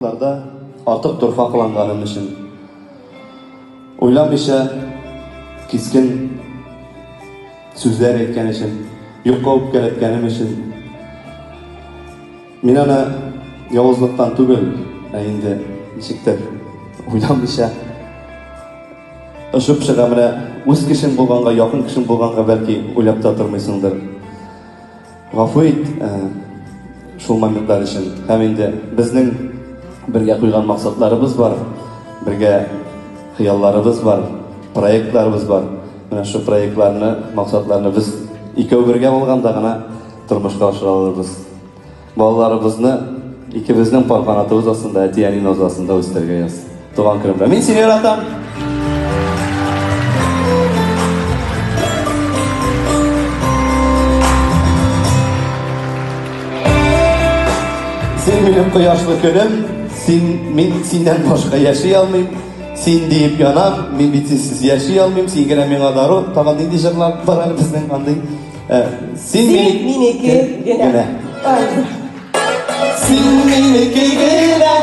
Ларда артык дорфа кыланганым өчен, уйламыйча кискен сүзләр әйткән өчен, юкка үпкәләткәнем өчен. Мин аны явызлыктан түгел, ә инде ничектер уйламыйча очып чыга. Менә үз кешең булганга, якын кешең булганга бәлки уйлап та тормыйсыңдыр. Гафу ит шул моментлар өчен. Һәм инде безнең бергә куйган максатларыбыз бар, бергә хыялларыбыз бар, проектларыбыз бар. Менә шул проектларны, максатларны без икәү бергә булганда гына тормышка ашыра алырбыз. Балаларыбызны икебезнең пар канатыбыз астында, әти-әни назы астында үстерергә язсын. Туган көнемдә. Мин сине яратам. Син минем кояшлы көнем, син мин синнән башка яши алмыйм. Син диеп янам, мин бит синсез яши алмыйм, син генә миңа дару. Тагын нинди җырлар бар әле безнең андый? Син минеке генә. Син минеке генә.